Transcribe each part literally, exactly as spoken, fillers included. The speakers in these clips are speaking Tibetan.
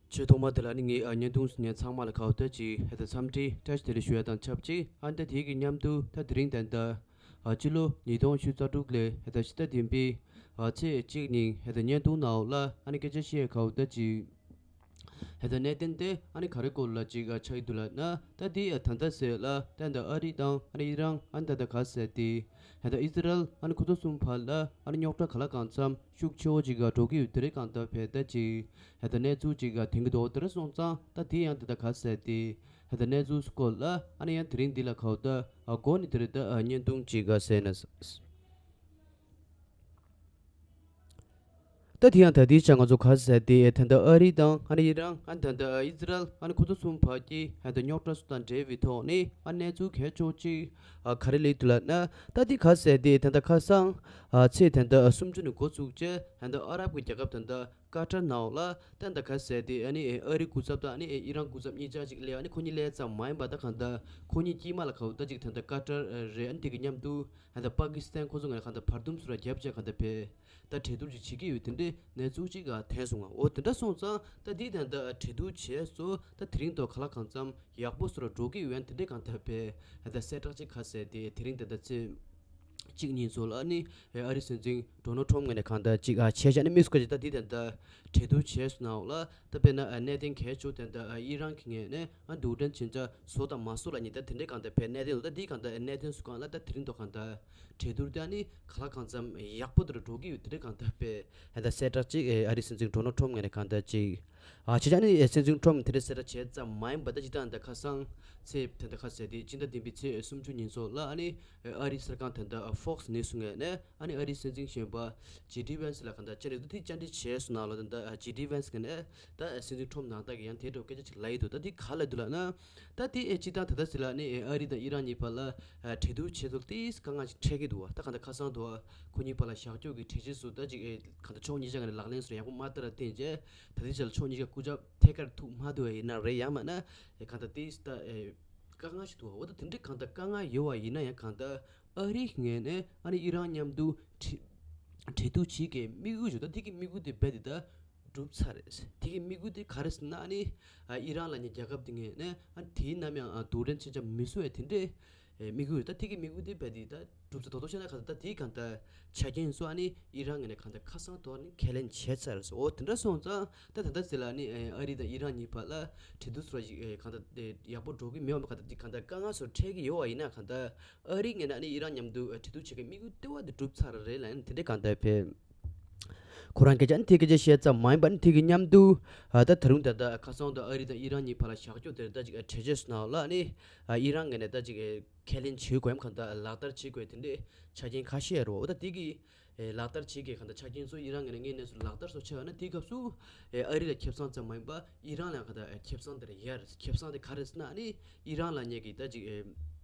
ཆེས་ཐོག་མ་དེ་ལ་ནི་ངས་ཨ་བརྙན་ཐུང་གཟིགས་མཁན་ཚང་མ་ལ་ག་བ་ལྟ་ཅིག་ཧེ་ད་འཚམས་འདྲི་བཀྲ་ཤིས་བདེ་ལེགས་ཞུ་ཡ་དང་ཆབས་ཅིག་ཨ་ནི་ད་དེའི་གི་མཉམ་དུ་ད་དེ་རིང་ད་ལྟ་ཨ་སྤྱི་ལོ་ཉིས་སྟོང་ཉི་ཤུ་རྩ་དྲུག་ལོའི་ཧེ་ད་ཕྱི་ཟླ་བདུན་པའི་ཨ་ཚེས་གཅིག་ཉིན་ཧེ་ད་བརྙན་ཐུང་ནང་ལ་ཨ་ནི་སྐད་ཆ་བཤད་ཡ་ག་བ་ལྟ་ཅིག་ཧེ་ད་གནད་དོན་དེ་ཨ་ནི་ག་རེ་སྐོར་ལ་ཅིག་ཨ་ཆགས་ཀྱི་འདུག་ལབ་ན། ད་དེ་ཨ་ད་ལྟ་ཟེར་ལ་ད་ད་ཨ་རི་དང་ཨ་ནི་ཨི་རན་ཨ་ནི་ད་ད་ག་ཟེར་དེ་ཧེ་ད་ཨི་ཟི་རལ་ཨ་ནི་ཁོ་ཚོ་གསུམ་བར་ལ་ཨ་ནི་རྙོག་དྲ་ག་ལ་གང་འཚམ་ཤུགས་ཆེ་བོ་ཅིག་ག་འགྲོ་གི་ཡོད། དེ་རིང་གང་ལྟར་བས་ད་ཅིག་ཧེ་ད་གནས་ཚུལ་ཅིག་ག་ཐོན་གྱི་འདུག་དེ་རིང་སོང་ཙང་ད་དེ་ཡང་ད་ད་ག་ཟེར་དེ་ཧེ་ད་གནས་ཚུལ་སྐོར་ལ་ཨ་ནི་ཡང་དེ་རིང་འདི་ལ་ག་བ་ད་ཨ་འགོ་ནས་དེ་རིང་ད་ཨ་བརྙན་ཐུང་ཅིག་ག་ཟེར་ན། ད་དེ་ཡང་ད་ལྟའི་ཆ་ང་ཚོ་ག་ཟེར་དེ་ད་ལྟ་ཨ་རི་དང་ཨ་ནི་ཨི་རན་ཨ་ནི་ད་ལྟ་ཨི་ཟི་རལ་ཨ་ནི་ཁོ་ཚོ་གསུམ་བར་གྱི་ད་ལྟ་རྙོག་དྲ་སོགས་དང་འབྲེལ་བའི་ཐོག་ནས་ཨ་གནས་ཚུལ་གལ་ཆེ་ཅིག་ཨ་ག་རེ་སླེབས་འདུག་ལབ་ན། ད་དེ་ག་ཟེར་དེ་ད་ལྟ་ཁ་སང་ཨ་ཚེས་ད་ལྟ་ཨ་སུམ་ཅུ་ནས་འགོ་བཙུགས་བྱས་ད་ལྟ་ཨ་རབ་ཀྱི་རྒྱལ་ཁབ་ད་ལྟ་ཀ་ཏར་ནང་ལ་ད་ལྟ་ག་ཟེར་དེ་ཨ་ནི་ཨ་རི་སྐུ་ཚབ་དང་ཨ་ནི་ཨི་རན་སྐུ་ཚབ་གཉིས་ཆ་ཅིག་སླེབས། ཨ་ནི་ཁོ་གཉིས་སླེབས་ཙམ་མ་ཡིན་པ་ད་གང་ལྟར་ཁོ་གཉིས་དཀྱིལ་མ་ལ་ག་བ་ད་ཅིག་ད་ལྟ་ཀ་ཏར་རེད། ཨ་ནི་དེ་གི་མཉམ་དུ་ད་ལྟ་པ་ཀི་སི་ཐན་ཁོ་ཚོ་ངོས་ནས་གང་ལྟར་བར་འདུམ་སོགས་ལ་རྒྱབ་བྱས་གང་ལྟར་བས་ད་གྲོས་བསྡུར་ཅིག་བྱེད་ཀྱི་ཡོད། དེ་འདྲའི་གནས་ཚུལ་ཅིག་ག་ཐོན་སོང་ང་། འོ་དེ་འདྲ་སོང་ཙང་ད་འདི་ད་ལྟ་གྲོས་བསྡུར་བྱས་སོ་ད་དེ་རིང་ཐོག་ག་ལ་གང་འཚམ་ཡག་པོ་སོགས་ལ་འགྲོ་གི་ཡོད། ཨ་ནི་དེ་འདྲའི་གང་ལྟར་བས་ད་གསལ་བསྒྲགས་ཅིག་ག་ཟེར་དེ་དེ་རིང་ད་ལྟ་ཚེས་གཅིག་ཉིན་ཚོ་ལ་ནི་ཨ་རིའི་སྲིད་འཛིན་ཌོ་ནལ་ཊམ་ངོས་ནས་གང་ལྟར་ཅིག་ཨ་བྱས་བྱས་ནས་དམིགས་སུ་བཀར་ཅིག་ད་འདི་ད་ལྟ་གྲོས་བསྡུར་བྱས་སོང་ནའང་ལ་ད་དཔེར་ན་ཨ་གནད་དོན་གལ་ཆེ་ད་ལྟ་ཨ་ཨི་རན་གྱི་ངོས་ནས་ཨ་རྡུལ་ཕྲན་མཚོན་ཆ་བཟོ་དང་མ་བཟོ་ལ་ནི་ད་དེ་འདྲའི་གང་ལྟར་བས་གནད་དོན་ད་འདི་གང་ལྟར་གནད་དོན་སུ་གང་ལ་ད་དེ་རིང་ཐོག་གང་ལྟར་གྲོས་བསྡུར་དེ་ཨ་ནི་ག་ལ་གང་འཚམ་ཡག་པོ་དེར་འགྲོ་གི་ཡོད། དེ་འདྲའི་གང་ལྟར་བས་ད་གསལ་བསྒྲགས་ཅིག་ཨ་རིའི་སྲིད་འཛིན་ཌོ་ནལ་ཊམ་ངོས་ནས་གང་ལྟར་ཅིག་ཨ་བྱས་ཙང་ནི་སྲིད་འཛིན་ཊམ་དེ་འདྲའི་གསལ་བསྒྲགས་བྱས་ཙམ་མ་ཡིན་པ་ད་ཅི་ལྟར་ད་ཁ་སང་ཚེས་ད་ལྟ་ཁ་ཟེར་དེ་སྤྱི་ཟླ་བདུན་པའི་ཚེས་སུམ་ཅུ་ཉིན་སོགས་ལ་ཨ་ནི་ཨ་རིའི་གསར་ཁང་ད་ལྟ་ཨ་ཧྥོག་སི་ནིའུ་སི་ངོས་ནས་ཨ་ནི་ཨ་རིའི་སྲིད་འཛིན་གཞོན་པ་ཇེ་ཌི་ཝན་སི་ལ་གང་ལྟར་བཅར་འདྲི་དེ་བཅར་འདྲི་བྱས་སོང་ནའང་ལ་ད་ལྟ་ཨ་ཇེ་ཌི་ཝན་སི་ངོས་ནས་ད་ཨ་སྲིད་འཛིན་ཊམ་ནང་ལྟར་གྱི་ཡང་དེ་འདྲ་སྐད་ཆ་ཅིག་ལབ་ཡི་འདུག་ད་དེ་ག་ལབ་འདུག་ལབ་ན། ད་དེ་ཨེ་སྤྱིར་བཏང་ད་ལྟ་ཟེར་ལ་ནི་ཨ་རི་དང་ཨི་རན་གཉིས་བར་ལ་ཨ་གྲོས་བསྡུར་བྱེད་ཐུབ་ཏེ་དཀའ་ངལ་ཞིག་འཕྲད་ཀྱི་འདུག་བ། ད་གང་ལྟར་ཁ་སང་དུ་ཁོ་གཉིས་བར་ལ་བཞག་སྐྱོང་གི་གྲོས་ཆོད་སུ་ད་ཅིག་ཨེ་གང་ལྟར་ཕྱོགས་གཉིས་ཆ་ངོས་ནས་ལག་ལེན་སུ་ཡག་པོ་མ་བསྟར་བ་བརྟེན་བྱས་ད་ལྟའི་ཆར་ལ་ཕྱོགས་གཉིས་ཀ་སྐུ་ཚབ་ཐད་ཀར་ཐུག་མ་ཐུབ་པ་ཡིན་ན་རེད། ཡང་མིན་ན་ཨེ་གང་ལྟར་དེ་ད་ཨེ་དཀའ་ངལ་ཞིག་འདུག་བ། འོ་ད་དེ་འདྲའི་གང་ལྟར་དཀའ་ངལ་ཡོད་པ་ཡིན་ན་ཡང་གང་ལྟར་ཨ་རིའི་ངོས་ནས་ཨ་ནི་ཨི་རན་མཉམ་དུ་གྲོས་གྲོས་བསྡུར་བྱེད་མཁན་དམིགས་ཡུལ་ཞིག་ད་དེ་གི་དམིགས་ཡུལ་དེ་རྦད་དེ་ད་གྲུབ་ཚར་རེད། དེ་གི་དམིགས་ཡུལ་དེ་ག་རེ་ཟེར་ན་ཨ་ནི་ཨ་ཨི་རན་ལབ་མཁན་རྒྱལ་ཁབ་དེ་ངོས་ནས་ཨ་དེའི་ནམ་ཡང་ཨ་རྡུལ་ཕྲན་མཚོན་ཆ་མི་བཟོ་བའི་དེ་འདྲའི་ཨེ་དམིགས་ཡུལ་རེད། ད་དེ་གི་དམིགས་ཡུལ་དེ་རྦད་དེ་ད་གྲུབ་ཚར། ད་དོ་བྱས་ན་ག་ད་དེའི་གང་ལྟར་ཆ་རྐྱེན་སོགས་ཨ་ནི་ཨི་རན་ངོས་ནས་གང་ལྟར་ཁ་སང་ཐོག་ནས་ཁས་ལེན་བྱས་ཚར་རེད། འོ་དེ་འདྲ་སོང་ཙང་ད་ད་ལྟ་ཟེར་ལ་ཨ་ནི་ཨེ་ཨ་རི་དང་ཨི་རན་གཉིས་བར་ལ་གྲོས་བསྡུར་སོགས་ཡིག་ཨེ་གང་ལྟར་ཨེ་ཡག་པོ་འགྲོ་གི་མེད་པ་གང་ལྟར་དེ་གང་ལྟར་དཀའ་ངལ་སོགས་འཕྲད་ཀྱི་ཡོད་པ་ཡིན་ན་གང་ལྟར་ཨ་རིའི་ངོས་ནས་ཨ་ནི་ཨི་རན་མཉམ་དུ་ཨེ་གྲོས་བསྡུར་བྱེད་མཁན་དམིགས་ཡུལ་ལྟེ་བ་དེ་གྲུབ་ཚར་རེད་ལབ་ནས་དེ་འདྲའི་གང་ལྟར་བས། ཁོ་རང་སྐད་ཆ་ནི་དེ་སྐད་ཆ་བཤད་ཙམ་མ་ཡིན་པ་ནི་དེ་གི་མཉམ་དུ་ཨ་ད་ད་རུང་ད་ལྟ་ཁ་སང་དུ་ཨ་རི་དང་ཨི་རན་གཉིས་བར་ལ་བཞག་སྐྱོང་དེར་ད་ཅིག་གྲོས་ཆོད་སུ་ནང་ལ་ནི་ཨ་ཨི་རན་ངོས་ནས་ད་ཅིག་ཁས་ལེན་བྱེད་དགོས་ཡམ་གང་ལྟར་ལག་བསྟར་བྱེད་དགོས་དེ་འདྲའི་ཆ་རྐྱེན་ཁ་ཤས་རོ། ད་དེ་གི་ལག་བསྟར་བྱེད་དགོས་གང་ལྟར་ཆ་རྐྱེན་ཚོ་ཨི་རན་ངོས་ནས་དངོས་གནས་སུ་ལག་བསྟར་སོགས་བྱས་པ་ན་དེའི་སྐབས་སུ་ཨ་རི་ལ་ཁེ་བཟང་ཙམ་མ་ཡིན་པ་ཨི་རན་ལ་གང་ལྟར་ཁེ་བཟང་དེ་རེད་ཡ་རེད། ཁེ་བཟང་དེ་ག་རེ་ཟེར་ན་ནི་ཨི་རན་ལབ་མཁན་གྱི་ད་ཅིག་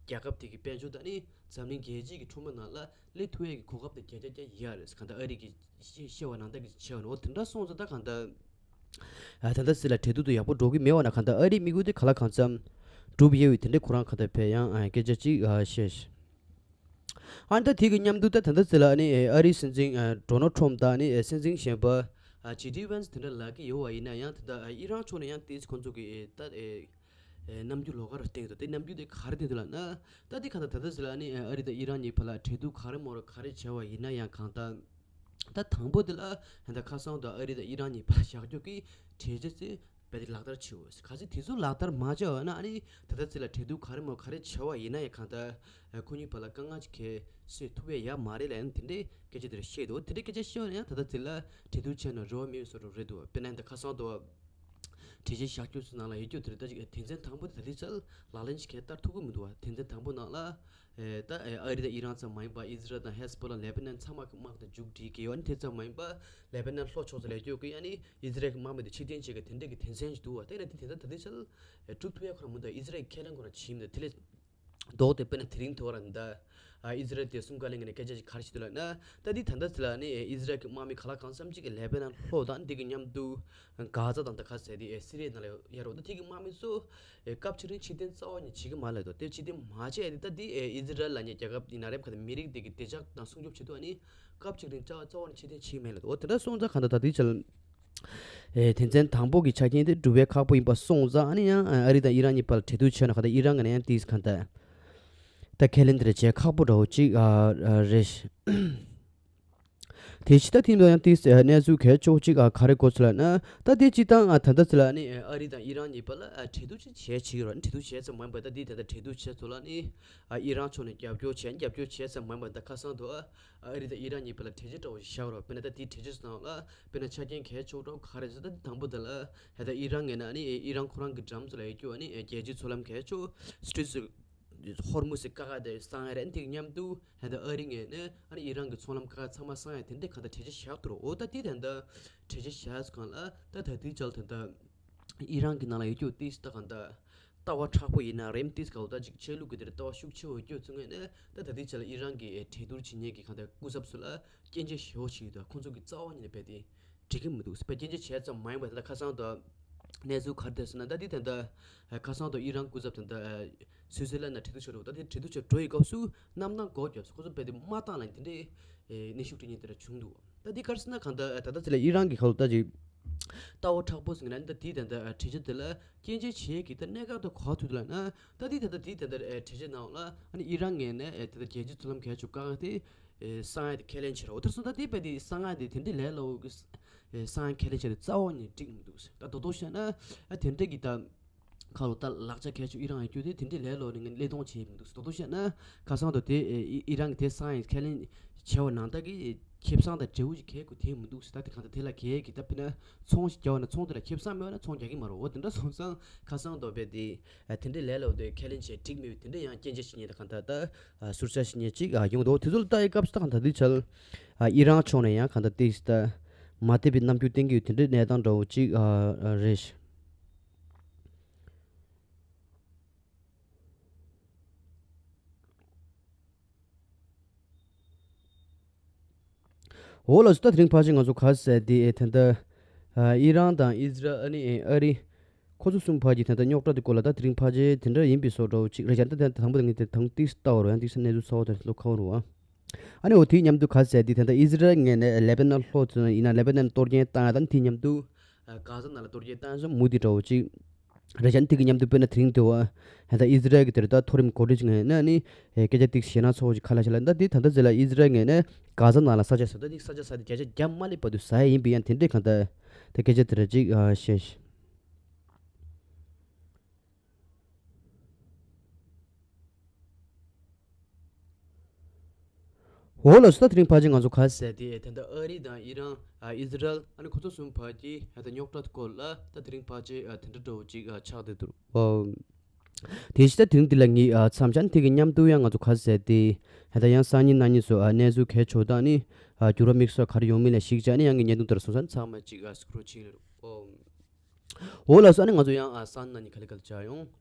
རྒྱལ་ཁབ་དེ་གི་དཔལ་འབྱོར་དང་ནི་འཛམ་གླིང་རྒྱལ་སྤྱིའི་གི་ཁྲོམ་ར་ནང་ལ་སླེབས་ཐུབ་ཡས་ཀྱི་གོ་སྐབས་དེ་བརྒྱ་ཆ་བརྒྱ་ཡོད་རེད། གང་ལྟར་ཨ་རི་གི་ཤེས་པ་ནང་ལྟར་གི་བྱས་པ་ནོ། དེ་འདྲ་སོང་ཙང་ད་གང་ལྟར་ཨ་ད་ལྟ་སྲིད་ལ་གྲོས་བསྡུར་དུ་ཡག་པོ་འགྲོ་གི་མེད་པ་ན་གང་ལྟར་ཨ་རིའི་དམིགས་ཡུལ་དེ་ག་ལ་གང་འཚམ་འགྲུབ་ཡོད་པའི་དེ་འདྲའི་ཁོ་རང་གང་ལྟར་བས་ཡང་ཨ་སྐད་ཆ་གཅིག་ཨ་བཤད། ཨ་ད་དེ་གི་མཉམ་དུ་ད་ད་ལྟ་སྲིད་ལ་ཨ་ནི་ཨ་རིའི་སྲིད་འཛིན་ཨ་ཌོ་ནལ་ཊམ་དང་ཨ་ནི་ཨ་སྲིད་འཛིན་གཞན་པ་ཨ་ཇེ་ཌི་ཝན་སི་དེ་འདྲ་ལབ་ཀྱི་ཡོད་པ་ཡིན་ན་ཡང་ད་ལྟ་ཨ་ཨི་རན་ཕྱོགས་ནས་ཡང་ཏོག་ཙམ་ཁོང་ཚོ་གི་ཨེ་ད་ཨེ། ཨེ་རྣམ་འགྱུར་ལོགས་ཀ་རུ་བསྟན་འདུག་དེ་རྣམ་འགྱུར་དེ་ག་རེ་བསྟན་འདུག་ལབ་ན། ད་དེ་ག་ད་ད་ལྟ་ཟེར་ལ་ནི་ཨ་རི་དང་ཨི་རན་གཉིས་བར་ལ་གྲོས་བསྡུར་ག་རེ་མོ་རུ་ག་རེ་བྱས་པ་ཡིན་ན་ཡང་གང་ལྟར། ད་དང་པོ་དེ་ལ་ད་ཁ་སང་དུ་ཨ་རི་དང་ཨི་རན་གཉིས་བར་བཞག་རྒྱུ་གི་གྲོས་ཆོད་ཚོས་རྦད་དེ་ལག་བསྟར་བྱེད་འོས། གལ་སྲིད་དེ་ཚོ་ལག་བསྟར་མ་བྱས་པ་ན་ཨ་ནི་ད་ལྟ་ཚེ་ལ་གྲོས་བསྡུར་ག་རེ་མོ་ག་རེ་བྱས་པ་ཡིན་ན་ཡང་གང་ལྟར་ཁོ་གཉིས་བར་ལ་དཀའ་ངལ་ཅིག་གས་སེལ་ཐུབ་ཡས་ཡ་མ་རེད་ལབ་ཡང་དེ་འདྲའི་སྐད་ཆ་དེ་འདྲ་བཤད་འདུག་དེ་འདྲའི་སྐད་ཆ་བཤད་པ་ན་ཡང་ད་ལྟ་ཚེ་ལ་གྲོས་བསྡུར་བྱས་ན་རེ་བ་མེད་པའི་བཟོ་འདྲ་རེད་འདུག་དཔེར་ན་ད་ཁ་སང་དུ། གྲོས་ཆོད་བཞག་རྒྱུ་ཚོ་ནང་ལ་ཡོད་རྒྱུ་དེ་རེད། ད་ཅིག་དོན་ཚན་དང་པོ་དེ་ད་ལྟའི་ཆར་ལག་ལེན་ཅིག་གས་བསྟར་ཐུབ་ཀྱི་མི་འདུག་བ། དོན་ཚན་དང་པོ་ནང་ལ་ཨེ་ད་ཨེ་ཨ་རི་དང་ཨི་རན་ཙམ་མ་ཡིན་པ་ཨི་ཟི་རལ་དང་ཧེ་ཟི་བྷོ་ལ་ལེ་བྷ་ནན་ཚང་མ་གི་དམག་དེ་མཇུག་སྒྲིལ་གྱི་ཡོད། ཨ་ནི་དེ་ཙམ་མ་ཡིན་པ་ལེ་བྷ་ནན་ལྷོ་ཕྱོགས་སུ་ལས་སྐྱོད་ཀྱི་ཨ་ནི་ཨི་ཟི་རལ་གྱི་དམག་མི་དེ་ཕྱིར་འཐེན་བྱེད་ཀྱི་དེ་འདྲས་ཀྱི་དོན་ཚན་ཞིག་འདུག་བ། དེ་ན་དེ་དོན་ཚན་ད་ལྟའི་ཆར་ཨེ་གྲུབ་ཐུབ་ཡ་ཁོ་རང་མི་འདུག་ཨི་ཟི་རལ་གྱི་ཁས་ལེན་ཁོ་རང་བྱེད་མི་འདུག་དེ་ལས། ལྡོག་སྟེ་དཔེར་ན་དེ་རིང་དེ་བར་ད་ཨ་ཨི་ཟི་རལ་དེ་གསུམ་ཀ་ལེ་ངོས་ནས་སྐད་ཆ་ཞིག་ག་རེ་ཞིག་འདུག་ལབ་ན། ད་འདི་ད་ལྟ་ཚེ་ལ་ནི་ཨི་ཟི་རལ་གྱི་དམག་མི་ག་ལ་གང་འཚམ་ཅིག་གིས་ལེ་བྷ་ནན་ལྷོ་དང་འདི་གི་མཉམ་དུ་གྷ་ཛ་དང་ད་ག་ཟེར་དེ་ཨེ་སི་རི་ཡ་ནང་ལ་ཡོད་རོགས། ད་དེ་གི་དམག་མི་ཚོ་ཨེ་སྐབས་ཅིག་རིང་ཕྱིར་འཐེན་རྩ་བ་ནས་བྱེད་ཀྱི་མ་ལབ་འདུག་དེ་ཕྱིར་འཐེན་མ་བྱས་ཏེ་ད་འདི་ཨེ་ཨི་ཟི་རལ་ལབ་མཁན་རྒྱལ་ཁབ་འདི་ནང་རེབ་ག་ད་མི་རིགས་འདི་གི་བདེ་འཇགས་དང་སྲུང་སྐྱོབ་བྱེད་དུས་ཨ་ནི་སྐབས་ཅིག་རིང་རྩ་བ་རྩ་བ་ནས་ཕྱིར་འཐེན་བྱེད་ཀྱི་མེད་ལབ་འདུག་འོ་དེ་འདྲ་སོང་ཙང་ག་ད་ད་ལྟའི་ཆ་ལ། ཨེ་དོན་ཚན་དང་པོ་གི་ཆ་རྐྱེན་དེ་འགྲུབ་པའི་ཁག་པོ་ཡིན་པ་སོང་ཙང་ཨ་ནི་ཡང་ཨ་རི་དང་ཨི་རན་གཉིས་བར་ལ་གྲོས་བསྡུར་བྱས་ན་གང་ལྟར་ཨི་རན་གྱི་ནས་ཡང་ཏིས་གང་ལྟར་ད་ཁས་ལེན་དེ་འདྲ་བྱེད་ཁག་པོ་འདྲ་བོ་ཅིག་ཨ་ཨ་རེད། དེ་ཕྱི་ད་ཐིམ་དང་ཡང་ཏིས་གནས་ཚུལ་གལ་ཆེ་བོ་ཅིག་ག་རེ་གོ་ཚུལ་ལ་ན་ད་དེ་སྤྱི་བཏང་ད་ལྟ་ཚུལ་ལ་ནི་ཨ་རི་དང་ཨི་རན་གཉིས་བར་ལ་གྲོས་བསྡུར་ཅིག་བྱས་བྱེད་ཀྱི་རོགས་ནི་གྲོས་བསྡུར་བྱས་ཙམ་མ་ཡིན་པ་ད་དེ་ད་ལྟ་གྲོས་བསྡུར་བྱས་ཚུལ་ལ་ནི་ཨ་ཨི་རན་ཕྱོགས་ནས་རྒྱབ་སྐྱོར་བྱས་རྒྱབ་སྐྱོར་བྱས་ཙམ་མ་ཡིན་པ་ད་ཁ་སང་དུ་ཨ་ཨ་རི་དང་ཨི་རན་གཉིས་བར་ལ་གྲོས་ཆོད་འདྲ་བོ་ཞིག་བཞག་རོགས་དཔེར་ན་ད་དེའི་གྲོས་ཆོད་ནང་ལ་དཔེར་ན་ཆ་རྐྱེན་གལ་ཆེ་བོ་འདྲ་བོ་ག་རེ་ཟེར་ད་དེ་དང་པོ་དེ་ལ་ཧེ་ད་ཨི་རན་ངོས་ནས་ནི་ཨི་རན་ཁོ་རང་གི་འགྲམ་ཚོ་ལ་ཡོད་རྒྱུ་བ་ནི་རྒྱལ་སྤྱིའི་མཚོ་ལམ་གལ་ཆེ་བོ་སི་ཊི་རི་ཊི་ཧོར་མུ་སི་ཀ་ཁ་དེ་གསང་ཡ་རེད། དེ་མཉམ་དུ་ཧེ་ད་ཨ་རི་ངོས་ནས་ཨ་ནི་ཨི་རན་གྱི་མཚོ་ལམ་ཁག་ཚང་མ་གསང་ཡ་དེ་འདྲའི་གང་ལྟར་གྲོས་ཆོད་བཞག་ཐུབ་རོགས། འོ་ད་དེ་ད་ལྟ་གྲོས་ཆོད་བཞག་སོང་གང་ལ་ད་ད་དེའི་ཆ་ལ་ད་ལྟ་ཨི་རན་གྱི་ནང་ལ་ཡོད་རྒྱུ་ཏིས་ད་གང་ལྟར་ལྟ་བ་མཁྲེགས་པོ་ཡིན་ན་རེམ་ཏིས་ག་ལ་ད་ཅིག་ཆོས་ལུགས་ཀྱི་དེར་ལྟ་བ་ཤུགས་ཆེ་བོ་ཡོད་རྒྱུ་ཚོ་ངོས་ནས་ད་ད་དེའི་ཆ་ལ་ཨི་རན་གྱི་གྲོས་བསྡུར་བྱེད་མཁན་གྱི་གང་ལྟར་སྐུ་ཚབ་ཚོ་ལ་སྐྱོན་བརྗོད་ཞེ་བོ་བྱེད་ཀྱི་འདུག་ཁོང་ཚོ་གི་རྩ་བ་ཉིད་ནས་རྦད་དེ་འགྲིག་གི་མི་འདུག་དཔེ་སྐྱོན་བརྗོད་བྱས་ཙམ་མ་ཡིན་པར་ད་ལྟ་ཁ་སང་དུ་གནས་ཚུལ་ག་རེ་འདུག་ཟེར་ན་ད་འདི་ད་ལྟ་ཁ་སང་དུ་ཨི་རན་སྐུ་ཚབ་ད་ལྟ་སུའི་ཙི་ལན་ནང་གྲོས་བསྡུར་བྱས་འགྲོ། ད་འདི་གྲོས་བསྡུར་བྱས་འགྲོ་ཡི་སྐབས་སུ་གནམ་ཐང་སྒོ་བརྒྱབ་སོང་། ཁོ་ཚོ་རྦད་དེ་མ་བཏང་ལ་དེ་འདྲའི་གནོན་ཤུགས་སྤྲད་མཁན་དེ་འདྲ་བྱུང་འདུག་ད་འདི་ག་རེ་ཟེར་ན་གང་ལྟར་ད་ལྟ་ཚེ་ལ་ཨི་རན་གྱི་ཁ་ལོ་ད་ཅིག་ལྟ་བ་མཁྲེགས་པོ་ཟེར་ན་ད་འདི་ད་ལྟ་གྲོས་ཆོད་དེ་ལ་སྐྱོན་བརྗོད་བྱེད་ཀྱི་ད་གནད་འགག་ཏུ་གོ་ཐུབ་ལ་ན་ད་འདི་ད་ལྟ་འདི་ད་ལྟ་གྲོས་ཆོད་ནང་ལ་ཨ་ནི་ཨི་རན་ངོས་ནས་ད་ལྟ་རྒྱལ་སྤྱིའི་མཚོ་ལམ་གལ་ཆེ་བོ་ཀ་ཁ་དེ་གསང་ཡ་དེ་ཁས་ལེན་བྱེད་རོགས། དེར་སོང་ད་དེ་བས་དེ་གསང་ཡ་དེ་དེ་འདྲའི་ལས་སླ་བོ་གི་གསང་ཡ་ཁས་ལེན་བྱས་ཏེ་རྩ་བ་ནས་འགྲིག་མི་འདུག་ད་དོ་དོ་བཤད་ན་ཨ་དེ་འདྲའི་གི་ད་ཁ་ལོ་ད་ལག་ཆ་གལ་ཆེ་ཨི་རན་ཡོད་རྒྱུ་དེ་དེ་འདྲའི་ལས་སླ་བོ་ནས་ངས་བློས་གཏོང་བྱེད་མི་འདུག་དོ་དོ་བཤད་ན་ཁ་སང་དུ་དེ་ཨི་ཨི་རན་གི་དེ་གསང་ཡ་ཁས་ལེན་བྱས་པ་ནང་ད་གི་ཁེ་བཟང་དང་འབྲས་བུ་ཞིག་གས་དགོས་དེ་མི་འདུག་ད་དེ་གང་ད་དེ་ལ་གས་གི་ད་དཔེར་ན་ཚོང་ཞིག་རྒྱག་པ་ན་ཚོང་དེ་ལ་ཁེ་བཟང་མེད་པ་ན་ཚོང་རྒྱག་གི་མ་རེད། འོ་དེ་འདྲ་སོང་ཙང་ཁ་སང་དུ་བས་དེ་ཨ་དེ་འདྲའི་ལས་སླ་བོ་དེ་ཁས་ལེན་བྱས་འགྲིག་མེད་པའི་དེ་འདྲའི་ཡང་སྐྱོན་བརྗོད་བྱེད་མཁན་ད་གང་ལྟར་ད་ཨ་ཟུར་ཆ་བྱེད་མཁན་ཅིག་ཨ་ཡོང་འདུག་དེ་ཚོ་ལ་ལྟ་ཡི་སྐབས་སུ་ད་གང་ལྟར་དེ་ཆ་ལ་ཨ་ཨི་རན་ཕྱོགས་ནས་ཡང་གང་ལྟར་ཏིག་ད་མ་བདེ་བའི་རྣམ་འགྱུར་བསྟན་གྱི་ཡོད་དེ་འདྲའི་གནས་སྟངས་འདྲ་བོ་ཅིག་ཨ་ཨ་རེད། འོ་ལགས་སོ། ད་དེ་རིང་ཕལ་ཆེར་ང་ཚོ་ག་ཟེར་དེ་ཨེ་ད་ལྟ་ཨ་ཨི་རན་དང་ཨི་ཟི་རལ་ཨ་ནི་ཨེ་ཨ་རི་ཁོ་ཚོ་གསུམ་བར་གྱི་ད་ལྟ་རྙོག་དྲ་དེ་སྐོར་ལ་ད་དེ་རིང་ཕལ་ཆེར་དེ་འདྲ་ཡིན་པའི་བཟོ་འདྲ་བོ་ཅིག་རེད་ཤག་ད་ལྟ་དང་པོ་དེ་ངས་དེ་དང་ཏིག་ལྟ་བ་རོ་ཡང་ཏིག་ས་གནས་ཚུལ་ཚ་བོ་དེ་ལོ་ཁ་བོ་རུ་བ། ཨ་ནི་འོ་དེའི་མཉམ་དུ་ག་ཟེར་དེ་ད་ལྟ་ཨི་ཟི་རལ་ངོས་ནས་ལེ་པ་ནན་ལྷོ་ཚོ་ཡིན་ན་ལེ་པ་ནན་གཏོར་སྐྱོན་བཏང་ཡ་དང་དེའི་མཉམ་དུ་གྷ་ཟ་ནང་ལ་གཏོར་སྐྱོན་བཏང་ཡ་སོགས་མུ་མཐུད་འདྲ་བོ་ཅིག་རེད་ཤག་དེ་གི་མཉམ་དུ་དཔེར་ན་དེ་རིང་དེ་བ་ཧེ་ད་ཨི་ཟི་རལ་གི་དེར་ད་མཐོ་རིམ་འགོ་ཁྲིད་ཅིག་ངོས་ནས་ནི་ཨེ་སྐད་ཆ་ཏིག་ཞེད་སྣང་ཚ་བོ་ཅིག་ག་ལ་ཤ་ལ་ད་དེ་ད་ལྟ་ཟེར་ལ་ཨི་ཟི་རལ་ངོས་ནས་གྷ་ཟ་ནང་ལ་ས་ཆ་ཟ་ད་ནི་ས་ཆ་ཟ་དེ་བརྒྱ་ཆ་བརྒྱ་མ་སླེབས་བར་དུ་ཟ་ཡ་ཡིན་པའི་ཡང་དེ་འདྲའི་གང་ལྟར་ད་སྐད་ཆ་དེ་འདྲ་ཅིག་ཨ་བཤད་ཤག་འོ་ལགས་སོ། ད་དེ་རིང་ཕལ་ཆེར་ང་ཚོ་ག་ཟེར་དེ་ད་ལྟ་ཨ་རི་དང་ཨི་རན་ཨ་ཨི་ཟི་རལ་ཨ་ནི་ཁོ་ཚོ་གསུམ་བར་གྱི་ད་ལྟ་རྙོག་དྲ་སྐོར་ལ་ད་དེ་རིང་ཕལ་ཆེར་ཨ་དེ་འདྲ་འདྲ་བོ་ཅིག་ཨ་ཆགས་བསྡད་འདུག་ཨོ། དེ་བཞིན་ད་དེ་རིང་འདི་ལ་ངས་ཨ་མཚམས་བཞག་དེ་གི་མཉམ་དུ་ཡང་ང་ཚོ་ག་ཟེར་དེ་ད་ལྟ་ཡང་སང་ཉིན་གནངས་ཉིན་སོགས་ཨ་གནས་ཚུལ་གལ་ཆེ་བོ་དང་ནི་ཨ་འགྱུར་བ་དམིགས་བསལ་ག་རེ་ཡོང་མིན་ལ་གཞིགས་བྱས་ནས་ཡང་ངས་བརྙན་ཐུང་དེར་སོང་ཙང་ཚང་མ་ཅིག་ཨ་སྐུ་རོགས་བྱེད་ཀྱི་རེད། ཨོ། འོ་ལགས་སོ། ཨ་ནི་ང་ཚོ་ཡང་ཨ་སང་ཉིན་གནངས་ཉིན་ག་ལེ་ག་ལེ་མཇལ་ཡོང་།